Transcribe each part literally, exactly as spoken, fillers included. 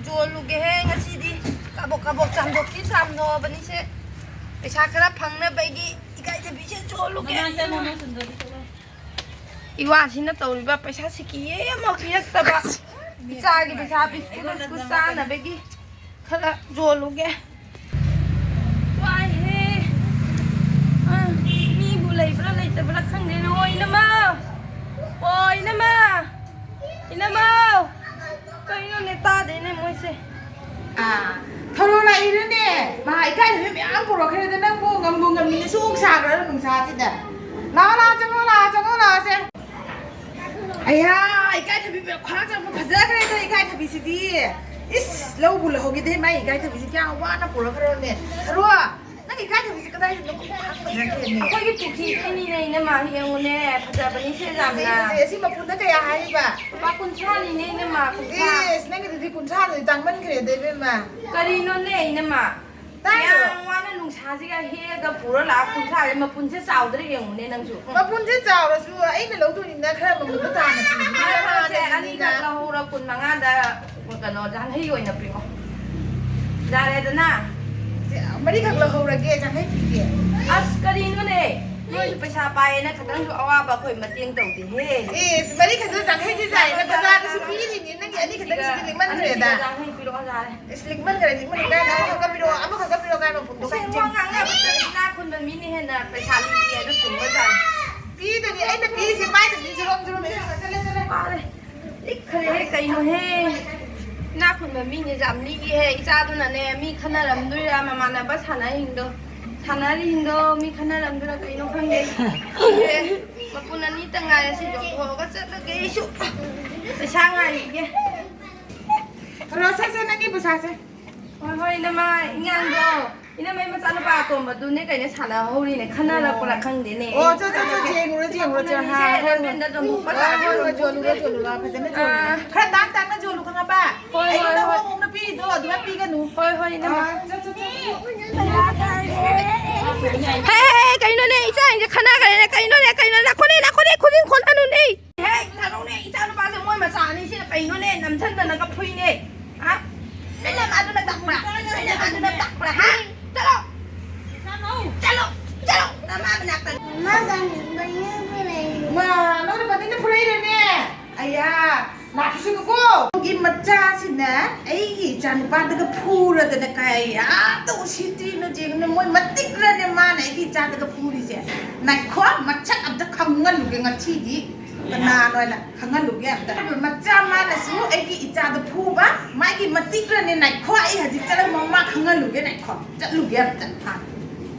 ꯌꯣꯜꯂꯨꯒꯦꯍꯦ ꯉꯁꯤꯗꯤ꯫ ꯀꯥꯕꯣꯛ ꯀꯥꯕꯣꯛ ꯆꯥꯝꯊꯣꯛꯀꯤ ꯆꯥꯝꯊꯣꯛꯑꯕꯅꯤꯁꯦ꯫ ꯄꯩꯁꯥ ꯈꯔ ꯐꯪꯅꯕꯒꯤ ꯏꯀꯥꯏꯊꯕꯤꯁꯦ ꯌꯣꯜꯂꯨꯒꯦ꯫ ꯃꯃꯥꯡ ꯆꯠꯂꯣ, ꯅꯣꯏ ꯁꯨꯝꯗꯗꯤ ꯆꯠꯂꯣ꯫ ꯏꯋꯥꯁꯤꯅ ꯇꯧꯔꯤꯕ ꯄꯩꯁꯥ ꯁꯤꯀꯤ ꯑꯃ ꯄꯤꯔꯛꯇꯕ꯫ ꯏꯆꯥꯒꯤ ꯄꯩꯁꯥ ꯕꯤꯁꯀꯨꯠ ꯅꯨꯁꯀꯨꯠ ꯆꯥꯅꯕꯒꯤ ꯈꯔ ꯌꯣꯜꯂꯨꯒꯦ꯫ ꯋꯥꯏꯍꯦ꯫ ꯑ, ꯃꯤꯕꯨ ꯂꯩꯕ꯭ꯔꯥ ꯂꯩꯇꯕ꯭ꯔꯥ ꯈꯪꯗꯦꯅꯦ꯫ ꯍꯣ, ꯏꯅꯝꯃ! ꯍꯣ, ꯏꯅꯝꯃ! ꯏꯅꯝꯃ! ꯀꯩꯅꯣꯅꯦ, ꯇꯥꯗꯦꯅꯦ ꯃꯣꯏꯁꯦ꯫ ꯑꯥ, ꯊꯧꯔꯣ ꯂꯥꯛꯏꯔꯅꯦ? ꯃꯍꯥ ꯏꯀꯥꯏꯗꯕꯤ ꯃꯌꯥꯝ ꯄꯨꯔꯛꯈ꯭ꯔꯦꯗ, ꯅꯪꯕꯨ ꯉꯝꯕꯨ ꯉꯝꯃꯤꯅꯦ, ꯁꯨꯛ ꯁꯥꯈ꯭ꯔ ꯅꯨꯡꯁꯥꯁꯤꯗ꯫ ꯂꯥꯛꯑꯣ, ꯂꯥꯛꯑꯣ, ꯆꯪꯉꯣ, ꯂꯥꯛꯑꯣ, ꯆꯪꯉꯣ, ꯂꯥꯛꯑꯣꯁꯦ꯫ ꯑꯌꯥ, ꯏꯀꯥꯏꯊꯕꯤ ꯃꯌꯥꯝ ꯈ꯭ꯋꯥꯡ ꯆꯪꯕ ꯐꯖꯈ꯭ꯔꯦꯗ, ꯏꯀꯥꯏꯊꯕꯤꯁꯤꯗꯤ꯫ ꯏꯁ, ꯂꯧꯕꯨ ꯂꯧꯍꯧꯒꯦꯗꯦ, ꯃꯥꯏ ꯏꯀꯥꯏꯊꯕꯤꯁꯤ ꯀꯌꯥꯝ ꯋꯥꯅ ꯄꯨꯔꯛꯈ꯭ꯔꯕꯅꯦ꯫ ꯊꯔꯣ, ꯅꯪ ꯏꯀꯥꯏꯊꯕꯤꯁꯤ ꯀꯗꯥꯏꯗꯅꯣ ꯈꯪ ꯐꯖꯈ꯭ꯔꯦꯅꯦ꯫ ꯑꯩꯈꯣꯏꯒꯤ ꯄꯨꯈ꯭ꯔꯤꯗꯩꯅꯤꯅꯦ, ꯏꯅꯝꯃ, ꯌꯦꯡꯉꯨꯅꯦ, ꯐꯖꯕꯅꯤꯁꯦ ꯌꯥꯝꯅ꯫ ꯐꯖꯩ, ꯐꯖꯩ꯫ ꯑꯁꯤ ꯃꯄꯨꯟꯗ ꯀꯌꯥ ꯍꯥꯏꯔꯤꯕ? ꯂꯨꯄꯥ ꯀꯨꯟꯊ꯭ꯔꯥꯅꯤꯅꯦ, ꯏꯅꯝꯃ, ꯀꯨꯟꯊ꯭ꯔꯥ꯫ ꯏꯁ, ꯅꯪꯒꯤꯗꯨꯗꯤ ꯀꯨꯟꯊ꯭ꯔꯥꯗꯨꯗꯤ ꯇꯥꯡꯃꯟꯈ꯭ꯔꯦꯗ, ꯏꯕꯦꯝꯃ꯫ ꯀꯔꯤꯅꯣꯅꯦ, ꯏꯅꯝꯃ? ꯇꯥꯡꯗ꯭ꯔꯣ? ꯌꯥꯝ ꯋꯥꯅ ꯅꯨꯡꯁꯥꯁꯤꯒ ꯍꯦꯛꯑꯒ ꯄꯨꯔ ꯂꯥꯛꯑ ꯀꯨꯟꯊ꯭ꯔꯥꯁꯦ ꯃꯄꯨꯟꯁꯦ ꯆꯥꯎꯗ꯭ꯔꯥ ꯌꯦꯡꯉꯨꯅꯦ ꯅꯪꯁꯨ꯫ ꯎꯝ꯫ ꯃꯄꯨꯟꯁꯦ ꯆꯥꯎꯔꯁꯨ ꯑꯩꯅ ꯂꯧꯗꯣꯏꯅꯤꯅ ꯈꯔ ꯃꯃꯜꯗꯣ ꯇꯥꯅ ꯄꯤꯕꯅꯤꯅ ꯐꯔꯦ, ꯐꯔꯦ, ꯁꯦ, ꯃꯥꯅ ꯑꯅꯤꯈꯛ ꯂꯧꯍꯧꯔ ꯀꯨꯟ ꯃꯉꯥꯗ ꯀꯩꯅꯣ ꯖꯥꯡꯍꯩ ꯑꯣꯏꯅ ꯄꯤꯔꯛꯑꯣ꯫ ꯌꯥꯔꯦꯗꯅ? ꯁꯦ, ꯃꯔꯤꯈꯛ ꯂꯧꯍꯧꯔꯒꯦ, ꯖꯥꯡꯍꯩ ꯄꯤꯒꯦ꯫ ꯑꯁ, ꯀꯔꯤꯅꯣꯅꯦ? ꯅꯣꯏꯁꯨ ꯄꯩꯁꯥ ꯄꯥꯏꯌꯦꯅ ꯈꯤꯇꯪꯁꯨ ꯑꯋꯥꯕ ꯑꯩꯈꯣꯏ ꯃꯇꯦꯡ ꯇꯧꯗꯦꯍꯦ꯫ ꯑꯦ, ꯃꯔꯤꯈꯛꯇꯣ ꯖꯥꯡꯍꯩꯗꯤ ꯆꯥꯏꯅ ꯕꯖꯥꯔꯗꯁꯨ ꯄꯤꯔꯤꯅꯤ, ꯅꯪꯒꯤ ꯑꯅꯤꯈꯛꯇꯪꯁꯤꯗꯤ ꯂꯤꯛꯃꯟꯈ꯭ꯔꯦꯗ꯫ ꯑꯅꯤꯁꯤꯒ ꯖꯥꯡꯍꯩ ꯄꯤꯔꯛꯑꯣ ꯌꯥꯔꯦ꯫ ꯏꯁ, ꯂꯤꯛꯃꯟꯈ꯭ꯔꯦ, ꯂꯤꯛꯃꯟꯈ꯭ꯔꯦ꯫ ꯀꯥꯏꯗ ꯑꯃꯈꯛꯀ ꯄꯤꯔꯛꯑꯣ, ꯑꯃꯈꯛꯀ ꯄꯤꯔꯛꯑꯣ, ꯀꯥꯏ ꯃꯄꯨꯟꯗꯣ? ꯁꯦ, ꯋꯥ ꯉꯥꯡꯅꯕꯗ ꯏꯅꯥꯛ ꯈꯨꯟꯕ ꯃꯤꯅ ꯍꯦꯟꯅ ꯄꯩꯁꯥ ꯂꯤꯛꯏ ꯍꯥꯏꯗꯣ ꯆꯨꯝꯕꯖꯥꯠꯅꯤ꯫ ꯄꯤꯗꯣꯏꯅꯤ, ꯑꯩꯅ ꯄꯤꯔꯤꯁꯦ ꯄꯥꯏꯗꯕꯅꯤ, ꯖꯨꯔꯣꯝ, ꯖꯨꯔꯣꯝ, ꯆꯠꯂꯦ, ꯆꯠꯂꯦ꯫ ꯐꯥꯔꯦ꯫ ꯂꯤꯛꯈ꯭ꯔꯦꯍꯦ, ꯀꯩꯅꯣꯍꯦ? ꯏꯅꯥꯛ ꯈꯨꯟꯕ ꯃꯤꯅꯦ ꯌꯥꯝ ꯂꯤꯛꯏꯍꯦ꯫ ꯏꯆꯥꯗꯨꯅꯅꯦ, ꯃꯤ ꯈꯟꯅꯔꯝꯗꯣꯏꯔꯥ, ꯃꯃꯥꯟꯅꯕ ꯁꯥꯟꯅꯔꯤꯗꯣ, ꯁꯥꯟꯅꯔꯤꯗꯣ, ꯃꯤ ꯈꯟꯅꯔꯝꯗꯣꯏꯔꯥ, ꯀꯩꯅꯣ ꯈꯪꯗꯦ꯫ ꯃꯄꯨꯟ ꯑꯅꯤꯇ ꯉꯥꯏꯔꯦ, ꯁꯤ ꯌꯣꯟꯊꯣꯛꯑꯒ ꯆꯠꯂꯒꯦ ꯑꯩꯁꯨ꯫ ꯄꯩꯁꯥ ꯉꯥꯏꯈꯤꯒꯦ꯫ ꯍꯜꯂꯣ, ꯁꯦ, ꯁꯦ, ꯅꯪꯒꯤ ꯄꯩꯁꯥꯁꯦ꯫ ꯍꯣꯏ, ꯍꯣꯏ, ꯏꯅꯝꯃ, ꯏꯉꯥꯡꯗꯣ, ꯏꯅꯝꯃꯩ ꯃꯆꯥꯅꯨꯄꯥ ꯑꯇꯣꯝꯕꯗꯨꯅꯦ ꯀꯩꯅ ꯁꯥꯟꯅꯍꯧꯔꯤꯅꯦ, ꯈꯟꯅꯔꯛꯄ꯭ꯔꯥ ꯈꯪꯗꯦꯅꯦ꯫ ꯑꯣ, ꯆꯣ, ꯆꯣ, ꯆꯣ, ꯌꯦꯡꯉꯨꯔꯣ, ꯌꯦꯡꯉꯨꯔꯣ, ꯆꯣ, ꯍꯥ, ꯍꯣꯏ, ꯍꯣꯏ꯫ ꯂꯝꯕꯦꯟꯗ ꯌꯣꯟꯊꯣꯛꯄ ꯍꯣꯏ, ꯍꯣꯏ, ꯍꯣꯏ, ꯌꯣꯜꯂꯨꯔꯣ, ꯌꯣꯜꯂꯨꯔꯣ, ꯐꯖꯅ ꯌꯣꯜꯂꯨꯔꯣ꯫ ꯑꯥ꯫ ꯈꯔ ꯇꯥꯡ ꯇꯥꯡꯅ ꯌꯣꯜꯂꯨ, ꯈꯪꯉꯕ? ꯍꯣꯏ, ꯑꯩꯉꯣꯟꯗ ꯍꯣꯏ, ꯍꯣꯏ꯫ ꯍꯣꯡ ꯍꯣꯡꯅ ꯄꯤꯔꯤꯗꯣ ꯑꯗꯨꯃꯥꯏꯅ ꯄꯤꯒꯅꯨ꯫ ꯍꯣꯏ, ꯍꯣꯏ, ꯏꯅꯝꯃ꯫ ꯑꯥ, ꯆꯣ, ꯆꯣ, ꯆꯣ, ꯆꯣ꯫ ꯍꯦ, ꯍꯦ, ꯍꯦ, ꯀꯩꯅꯣꯅꯦ, ꯏꯆꯥꯁꯤꯡꯁꯦ ꯈꯟꯅꯈ꯭ꯔꯦꯅꯦ, ꯀꯩꯅꯣꯅꯦ, ꯀꯩꯅꯣꯅꯦ, ꯅꯈꯣꯏꯅꯦ, ꯅꯈꯣꯏꯅꯦ, ꯈꯨꯖꯤꯟ ꯈꯣꯠꯍꯜꯂꯨꯅꯦ꯫ ꯍꯦ, ꯊꯥꯗꯣꯛꯅꯦ, ꯏꯆꯥ ꯅꯨꯄꯥꯁꯦ ꯃꯣꯏ ꯃꯆꯥ ꯑꯅꯤꯁꯤꯅ ꯀꯩꯅꯣꯅꯦ, ꯅꯝꯁꯤꯟꯗꯅꯒ ꯐꯨꯏꯅꯦ꯫ ꯍꯥ? ꯅꯣꯏ ꯅꯃꯥꯗꯨꯅ ꯇꯥꯛꯄ꯭ꯔꯥ? ꯅꯣꯏ ꯅꯃꯥꯗꯨꯅ ꯇꯥꯛꯄ꯭ꯔꯥ? ꯍꯥ? ꯆꯠꯂꯣ! ꯆꯠꯂꯣ! ꯆꯠꯂꯣ! ꯅꯃꯥ ꯃꯅꯥꯛꯇ! ꯃꯥ, ꯅꯪꯅ ꯃꯇꯦꯡꯅ ꯐꯨꯔꯛꯏꯔꯅꯦ? ꯑꯌꯥ! ꯂꯥꯛꯈꯤꯁꯅꯨꯀꯣ! ꯑꯗꯨꯒꯤ ꯃꯆꯥꯁꯤꯅ ꯑꯩꯒꯤ ꯏꯆꯥꯅꯨꯄꯥꯗꯒ ꯐꯨꯔꯗꯅ ꯀꯌꯥꯗ ꯎꯁꯤꯠꯇ꯭ꯔꯤꯅꯣ ꯌꯦꯡꯉꯨꯅꯦ, ꯃꯣꯏ ꯃꯇꯤꯛꯔꯅꯦ ꯃꯥꯅ ꯑꯩꯒꯤ ꯏꯆꯥꯗꯒ ꯐꯨꯔꯤꯁꯦ꯫ ꯉꯥꯏꯈꯣ, ꯃꯁꯛ ꯑꯝꯇ ꯈꯪꯍꯜꯂꯨꯒꯦ ꯉꯁꯤꯗꯤ꯫ ꯀꯅꯥꯅꯣ ꯍꯥꯏꯅ ꯈꯪꯍꯜꯂꯨꯒꯦ ꯑꯝꯇ꯫ ꯃꯆꯥ ꯃꯥꯅꯁꯨ ꯑꯩꯒꯤ ꯏꯆꯥꯗ ꯐꯨꯕ, ꯃꯥꯒꯤ ꯃꯇꯤꯛꯔꯅꯦ꯫ ꯉꯥꯏꯈꯣ, ꯑꯩ ꯍꯧꯖꯤꯛ ꯆꯠꯂꯒ ꯃꯃꯥ ꯈꯪꯍꯜꯂꯨꯒꯦ, ꯉꯥꯏꯈꯣ꯫ ꯆꯠꯂꯨꯒꯦ ꯑꯝꯇ꯫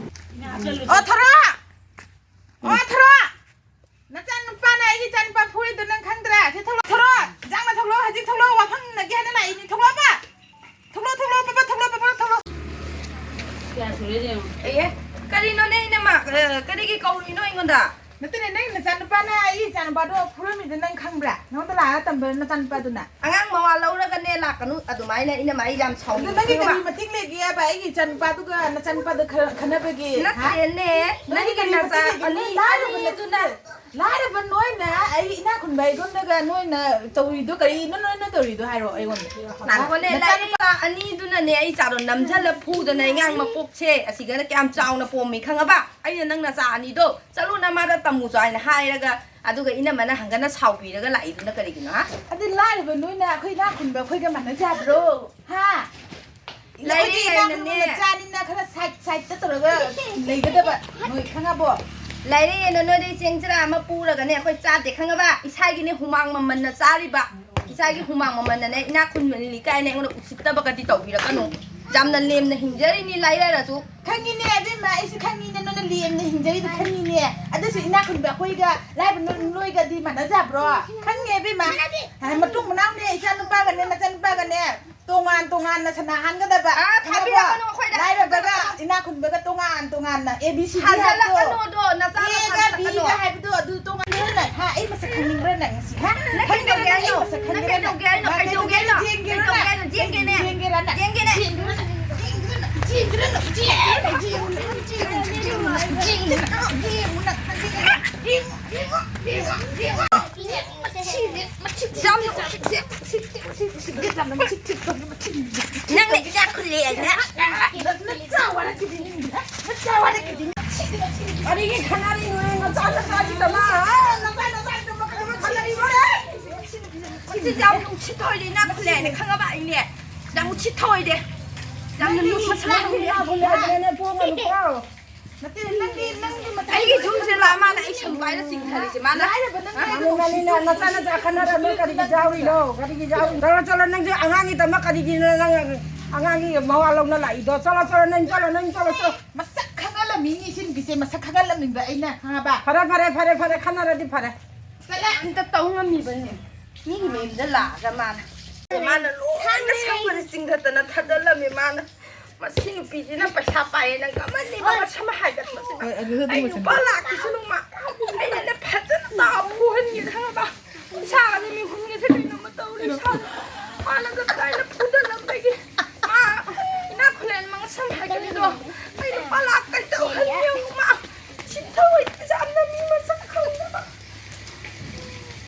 ꯑꯣ, ꯊꯣꯔꯣ! ꯑꯣ, ꯊꯣꯔꯣ! ꯅꯆꯥꯅꯨꯄꯥꯅ ꯑꯩꯒꯤ ꯏꯆꯥꯅꯨꯄꯥ ꯐꯨꯔꯤꯗꯣ ꯅꯪ ꯈꯪꯗ꯭ꯔꯥ? ꯁꯤ ꯊꯣꯛꯂꯛꯑꯣ, ꯊꯣꯔꯣ! ꯏꯟꯖꯥꯡꯅ ꯊꯣꯛꯂꯛꯑꯣ, ꯍꯧꯖꯤꯛ ꯊꯣꯛꯂꯛꯑꯣ, ꯋꯥꯐꯝ ꯍꯪꯅꯒꯦ ꯍꯥꯏꯅ ꯂꯥꯛꯏꯅꯤ꯫ ꯊꯣꯛꯂꯛꯑꯣꯕ! ꯊꯣꯛꯂꯛꯑꯣ, ꯊꯣꯛꯂꯛꯑꯣ, ꯄꯥꯄꯥ, ꯊꯣꯛꯂꯛꯑꯣ, ꯄꯥꯄꯥ, ꯊꯣꯛꯂꯛꯑꯣ꯫ ꯀꯌꯥ ꯁꯨꯔꯦ ꯌꯦꯡꯉꯣ꯫ ꯑꯦ, ꯀꯔꯤꯅꯣꯅꯦ, ꯏꯅꯝꯃ? ꯑ, ꯀꯔꯤꯒꯤ ꯀꯧꯔꯤꯅꯣ ꯑꯩꯉꯣꯟꯗ? ꯅꯠꯇꯦꯅꯦ, ꯅꯪ ꯅꯆꯥꯅꯨꯄꯥꯅ ꯑꯩꯒꯤ ꯏꯆꯥꯅꯨꯄꯥꯗꯣ ꯐꯨꯔꯝꯃꯤꯗꯣ ꯅꯪ ꯈꯪꯕ꯭ꯔꯥ? ꯅꯉꯣꯟꯗ ꯂꯥꯛꯑꯒ ꯇꯝꯕ꯭ꯔꯥ ꯅꯆꯥꯅꯨꯄꯥꯗꯨꯅ? ꯑꯉꯥꯡ ꯃꯋꯥ ꯂꯧꯔꯒꯅꯦ ꯂꯥꯛꯀꯅꯨ, ꯑꯗꯨꯃꯥꯏꯅ ꯏꯅꯝꯃ ꯑꯩ ꯌꯥꯝ ꯑꯗꯨ ꯅꯪꯒꯤ ꯁꯥꯎꯅꯤꯡꯉꯦꯕ꯫ ꯀꯔꯤ ꯃꯇꯦꯡ ꯂꯩꯒꯦꯕ ꯑꯩꯒꯤ ꯏꯆꯥꯅꯨꯄꯥꯗꯨꯒ ꯅꯆꯥꯅꯨꯄꯥꯗꯨ ꯈ-, ꯈꯟꯅꯕꯒꯤ? ꯍꯥ? ꯅꯠꯇꯦꯅꯦ, ꯅꯪꯒꯤ ꯅꯪꯒꯤ ꯀꯔꯤ ꯅꯆꯥ ꯃꯇꯦꯡ ꯂꯩꯒꯦ? ꯑꯅꯤ, ꯅꯣꯏ ꯂꯥꯏꯔꯕ ꯑꯅꯤꯗꯨꯅ ꯅꯠꯇꯦ꯫ ꯂꯥꯏꯔꯕ ꯅꯣꯏꯅ ꯑꯩ ꯏꯅꯥꯛ ꯈꯨꯟꯕ ꯑꯩꯉꯣꯟꯗꯒ ꯅꯣꯏꯅ ꯇꯧꯔꯤꯗꯣ ꯀꯔꯤꯅꯣ ꯅꯣꯏꯅ ꯇꯧꯔꯤꯗꯣ ꯍꯥꯏꯔꯣ ꯑꯩꯉꯣꯟꯗ? ꯉꯥꯏꯈꯣꯅꯦ, ꯅꯆꯥꯅꯨꯄꯥ ꯂꯥꯏꯔꯤꯛ ꯑꯅꯤꯗꯨꯅꯅꯦ ꯑꯩ ꯆꯥꯗꯣ ꯅꯝꯖꯜꯂ ꯐꯨꯗꯅ ꯏꯉꯥꯡ ꯃꯀꯣꯛꯁꯦ ꯑꯁꯤꯒꯅ ꯀꯌꯥꯝ ꯆꯥꯎꯅ ꯄꯣꯝꯃꯤ ꯈꯪꯉꯕ? ꯑꯩꯅ ꯅꯪ ꯅꯆꯥ ꯑꯅꯤꯗꯣ ꯆꯠꯂꯣ ꯅꯃꯥꯗ ꯇꯝꯃꯨ ꯆꯣ ꯍꯥꯏꯅ ꯍꯥꯏꯔꯒ, ꯑꯗꯨꯒ ꯏꯅꯝꯃꯅ ꯍꯪꯒꯅ ꯁꯥꯎꯕꯤꯔꯒ ꯂꯥꯛꯏꯗꯨꯅ ꯀꯔꯤꯒꯤꯅꯣ, ꯍꯥ? ꯑꯗꯨ ꯂꯥꯏꯔꯕ ꯅꯣꯏꯅ ꯑꯩꯈꯣꯏ ꯏꯅꯥꯛ ꯈꯨꯟꯕ ꯑꯩꯈꯣꯏꯒ ꯃꯥꯟꯅꯖꯕ꯭ꯔꯣ? ꯍꯥ? ꯂꯥꯏꯔꯤꯛ ꯑꯩꯈꯣꯏꯗꯤ ꯏꯅꯥꯛ ꯈꯨꯟꯕ ꯍꯩꯅꯅꯦ꯫ ꯃꯆꯥꯅꯤꯅ ꯈꯔ ꯁꯥꯏꯠ ꯁꯥꯏꯠꯇ ꯇꯧꯔꯒ ꯂꯩꯒꯗꯕ ꯅꯣꯏ ꯈꯪꯉꯕꯣ? ꯂꯥꯏꯔꯤꯛ ꯍꯩꯅ ꯅꯣꯏꯗꯤ ꯆꯦꯡ ꯆꯔꯥ ꯑꯃ ꯄꯨꯔꯒꯅꯦ ꯑꯩꯈꯣꯏ ꯆꯥꯗꯦ ꯈꯪꯉꯕ? ꯏꯁꯥꯒꯤꯅꯦ ꯍꯨꯃꯥꯡ ꯃꯃꯜꯅ ꯆꯥꯔꯤꯕ, ꯏꯁꯥꯒꯤ ꯍꯨꯃꯥꯡ ꯃꯃꯜꯅꯅꯦ ꯏꯅꯥꯛ ꯈꯨꯟꯕꯅꯤ ꯀꯥꯏꯅ ꯑꯩꯉꯣꯟꯗ ꯎꯁꯤꯠꯇꯕꯒꯗꯤ ꯇꯧꯕꯤꯔꯛꯀꯅꯨ꯫ ꯌꯥꯝꯅ ꯂꯦꯝꯅ ꯍꯤꯡꯖꯔꯤꯅꯤ ꯂꯥꯏꯔꯔꯁꯨ꯫ ꯈꯪꯉꯤꯅꯦ ꯑꯕꯦꯝꯃ, ꯑꯩꯁꯨ ꯈꯪꯉꯤꯅꯦ ꯅꯣꯏꯅ ꯂꯦꯝꯅ ꯍꯤꯡꯖꯔꯤꯗꯣ ꯈꯪꯉꯤꯅꯦ꯫ ꯑꯗꯨꯁꯨ ꯏꯅꯥꯛ ꯈꯨꯟꯕ ꯑꯩꯈꯣꯏꯒ ꯂꯥꯏꯔꯕ ꯅꯣꯏ-, ꯅꯣꯏꯒꯗꯤ ꯃꯥꯟꯅꯖꯕ꯭ꯔꯣ? ꯈꯪꯉꯦ ꯑꯕꯦꯝꯃ꯫ ꯃꯥꯟꯅꯗꯦ꯫ ꯍꯥꯏ, ꯃꯇꯨꯡ ꯃꯅꯥꯎꯅꯦ, ꯏꯆꯥ ꯅꯨꯄꯥꯒꯅꯦ ꯅꯆꯥ ꯅꯨꯄꯥꯒꯅꯦ ꯇꯣꯉꯥꯟ ꯇꯣꯉꯥꯟꯅ ꯁꯅꯥꯍꯟꯒꯗꯕ꯫ ꯑꯥ, ꯈꯪꯉꯕꯣ? ꯊꯥꯕꯤꯔꯛꯀꯅꯨ ꯑꯩꯈꯣꯏꯗ꯫ ꯂꯥꯏꯔꯕꯒ ꯏꯅꯥꯛ ꯈꯨꯟꯕꯒ ꯇꯣꯉꯥꯟ ꯇꯣꯉꯥꯟꯅ A B C D ꯍꯥꯏꯕꯗꯣ꯫ ꯊꯥꯖꯜꯂꯛꯀꯅꯨ ꯑꯗꯣ, ꯅꯆꯥꯗꯣ A ꯒ B ꯊꯥꯖꯜꯂꯛꯀꯅꯨ꯫ ꯒ ꯍꯥꯏꯕꯗꯣ ꯑꯗꯨ ꯇꯣꯉꯥꯟ ꯇꯣꯉꯥꯟꯅ꯫ ꯍꯥ, ꯑꯩ ꯃꯁꯛ ꯈꯪꯅꯤꯡꯕ꯭ꯔꯥ ꯅꯪ ꯉꯁꯤ? ꯍꯥ? ꯅꯪ ꯈꯪꯅꯤꯡꯕ꯭ꯔꯥ? ꯀꯩꯗꯧꯒꯦ ꯍꯥꯏꯅꯣ? ꯑꯩ ꯃꯁꯛ ꯅꯪ ꯈꯪꯅꯤꯡꯕ꯭ꯔꯥ ꯀꯩꯗꯧꯒꯦ ꯍꯥꯏꯅꯣ? ꯅꯪ? ꯀꯩꯗꯧꯒꯦ ꯍꯥꯏꯅꯣ? ꯀꯩꯗꯧꯒꯦ ꯍꯥꯏꯅꯣ? ꯀꯩꯗꯧꯒꯦ ꯍꯥꯏꯅꯣ? ꯆꯦꯟꯒꯦꯔꯥ ꯅꯪ? ꯆꯦꯟꯒꯦꯔꯥ ꯅꯪ? ꯆꯦꯟꯒꯦꯔꯥ ꯅꯪ? ꯆꯦꯟꯒꯦꯔꯥ ꯅꯪ? ꯆꯦꯟꯒꯦꯔꯥ ꯅꯪ? ꯆꯦꯟꯒꯦꯔꯥ ꯅꯪ? ꯆꯦꯟꯒꯦꯔꯥ ꯅꯪ? ꯌꯥꯝ ꯅꯨꯡꯁꯤꯇꯦ, ꯎꯁꯤꯠꯇꯦ, ꯎꯁꯤꯠꯇꯦ, ꯎꯁꯤꯠꯇꯦ, ꯎꯁꯤꯠꯇꯦ꯫ ꯅꯪꯅ ꯏꯆꯥ ꯈꯨꯂꯦꯅ꯫ ꯅꯆꯥ ꯋꯥꯔꯛꯀꯗꯤ ꯅꯪ꯫ ꯅꯆꯥ ꯋꯥꯔꯛꯀꯗꯤ ꯅꯪ꯫ ꯀꯔꯤꯒꯤ ꯈꯠꯅꯔꯤꯅꯣ ꯅꯆꯥ ꯅꯆꯥꯁꯤꯗ ꯃꯥ? ꯅꯆꯥ ꯅꯆꯥꯁꯤꯗ ꯃꯥ ꯀꯩꯗꯧꯕ ꯈꯠꯅꯔꯤꯅꯣ? ꯁꯤꯁꯦ ꯌꯥꯝ ꯅꯨꯡꯁꯤꯊꯣꯏꯔꯦ ꯅꯪ ꯈꯨꯂꯦꯅ ꯈꯪꯉꯕ ꯑꯩꯅꯦ꯫ ꯌꯥꯝ ꯎꯁꯤꯠꯊꯑꯣꯏꯗꯦ꯫ ꯌꯥꯝꯅ ꯅꯪꯒꯤ ꯂꯨꯁ ꯃꯁꯥ ꯏꯆꯥꯒꯤ ꯈꯪꯗꯦ꯫ ꯏꯅꯥꯛ ꯈꯨꯜꯂꯦ ꯍꯥꯏꯕꯅꯦ, ꯅꯪ ꯄꯣꯡꯉꯅꯨꯀꯣ꯫ ꯅꯠꯇꯦ, ꯅꯪꯒꯤ, ꯅꯪꯒꯤ ꯃꯇꯝ ꯑꯩꯒꯤ ꯌꯨꯝꯁꯦ ꯂꯥꯛꯑ ꯃꯥꯅ ꯑꯩ ꯁꯪ ꯄꯥꯏꯔ ꯆꯤꯡꯊꯔꯤꯁꯦ ꯃꯥꯅ꯫ ꯂꯥꯏꯔꯕ ꯅꯪ ꯍꯥ? ꯃꯥꯅꯦ, ꯃꯥꯅꯦ, ꯅꯪ ꯅꯆꯥ ꯅꯆꯥ ꯈꯟꯅꯔ ꯅꯣꯏ ꯀꯔꯤꯒꯤ ꯌꯥꯎꯔꯤꯅꯣ? ꯀꯔꯤꯒꯤ ꯌꯥꯎꯔꯤꯅꯣ? ꯆꯠꯂꯣ, ꯆꯠꯂꯣ, ꯅꯪꯁꯨ ꯑꯉꯥꯡꯒꯤꯗꯃꯛ ꯀꯔꯤꯒꯤꯅꯣ ꯅꯪ ꯑꯉꯥꯡꯒꯤ ꯃꯋꯥ ꯂꯧꯅ ꯂꯥꯛꯏꯗꯣ? ꯆꯠꯂꯣ, ꯆꯠꯂꯣ, ꯅꯪ ꯆꯠꯂꯣ, ꯅꯪ ꯆꯠꯂꯣ, ꯆꯠꯂꯣ꯫ ꯃꯁꯛ ꯈꯪꯍꯜꯂꯝꯃꯤꯅꯤ ꯏꯆꯟꯒꯤꯁꯦ, ꯃꯁꯛ ꯈꯪꯍꯜꯂꯝꯃꯤꯕ ꯑꯩꯅ, ꯈꯪꯉꯕ? ꯐꯔꯦ, ꯐꯔꯦ, ꯐꯔꯦ, ꯐꯔꯦ, ꯈꯟꯅꯔꯗꯤ ꯐꯔꯦ꯫ ꯆꯠꯂꯦ꯫ ꯑꯝꯇ ꯇꯧ ꯉꯝꯃꯤꯕꯅꯦ꯫ ꯃꯤꯒꯤ ꯃꯌꯨꯝꯗ ꯂꯥꯛꯑꯒ ꯃꯥꯅ꯫ ꯃꯥꯅ ꯂꯣꯏꯅ ꯁꯛꯄꯁꯦ ꯆꯤꯡꯊꯠꯇꯅ ꯊꯥꯗꯠꯂꯝꯃꯤ ꯃꯥꯅ꯫ ꯃꯁꯤ ꯅꯨꯄꯤꯁꯤꯅ ꯄꯩꯁꯥ ꯄꯥꯏꯌꯦꯅ ꯀꯃꯟꯅꯤ ꯃꯥ ꯁꯝ ꯍꯥꯏꯒꯠꯄꯁꯤꯅ꯫ ꯍꯣꯏ, ꯑꯗꯨ, ꯑꯗꯨ ꯑꯩ ꯂꯣꯏꯁꯟꯕ꯫ ꯅꯨꯄꯥ ꯂꯥꯛꯈꯤꯁꯅꯨ ꯃꯥ꯫ ꯑꯩꯅꯅꯦ ꯐꯖꯅ ꯇꯥꯎ ꯐꯨꯍꯟꯒꯦ ꯈꯪꯉꯕ? ꯏꯁꯥꯒꯁꯦ ꯃꯤꯍꯨꯟꯒꯁꯦ ꯀꯩꯅꯣꯝꯃ ꯇꯧꯔꯦ ꯏꯁꯥꯁꯦ꯫ ꯃꯥꯅꯒ ꯀꯗꯥꯏꯗ